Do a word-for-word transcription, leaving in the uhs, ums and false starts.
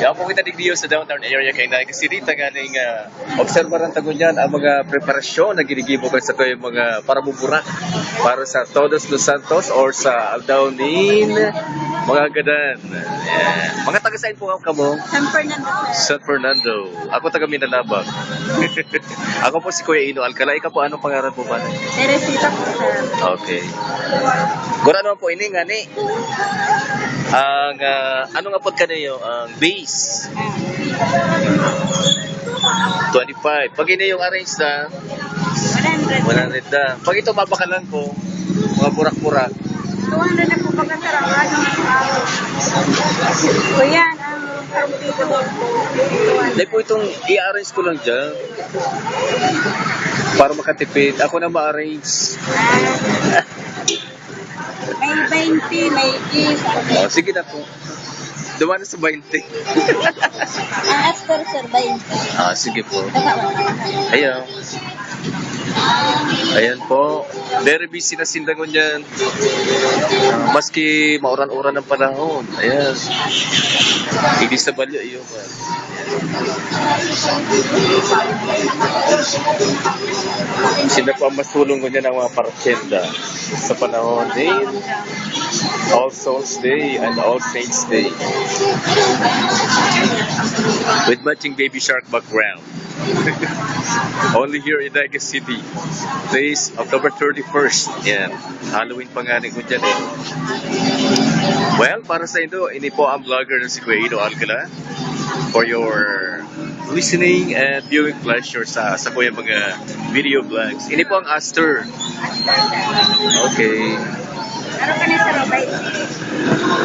Yaw po kita digdiyo sa downtown area kay Naga City, tanganing uh, obserbaran ta ngunyan ang mga preparasyon na ginigibo kan sa mga parabuburak para sa Todos los Santos or sa Aldaw nin mga Gadan. Ayan. Mga taga saan po kamo? San Fernando, sir. San Fernando. Ako taga Minalabac. Ako po si Kuya Ino Alcala. Ikaw po, anong pangalan po ba? Teresita po, sir. Okay. Gura naman po ini nga ni. Ang, ah, anong apod ka niyo? Ang base? twenty-five. Pag ini yung arrange na, one hundred. one hundred na. Pag ito, mabakalan ko, mga burak-burak. two hundred na po pagka, sir. Ang ano, ang araw. So, yan, ang karumpido. Dahil po itong i-arrange ko lang dyan. Para makatipid. Ako na ma-arrange. May twenty, may gift. Oh, sige na po. Duman na sa twenty. Ang after, sir, twenty. Ah, sige po. Baka wala. Ayan. Ayan po. Very busy na sinda ngunyan. Maski mauran-uran ang panahon. Ayan. Hindi sa balyo, iyo. Sila po ang masulong ngunyan ang mga parkenda sa panahon ni All Souls Day and All Saints Day. With matching Baby Shark background. Only here in Naga City. Today is October thirty-first. Yan. Halloween pa nga ni ngunyan eh. Well, para sa indo, ini po ang vlogger na si Kuya Ino Alcala for your listening and viewing pleasure sa sa kuya mga video vlogs. Ini po ang Aster. Okay. Ano ka na, sir? Twenty.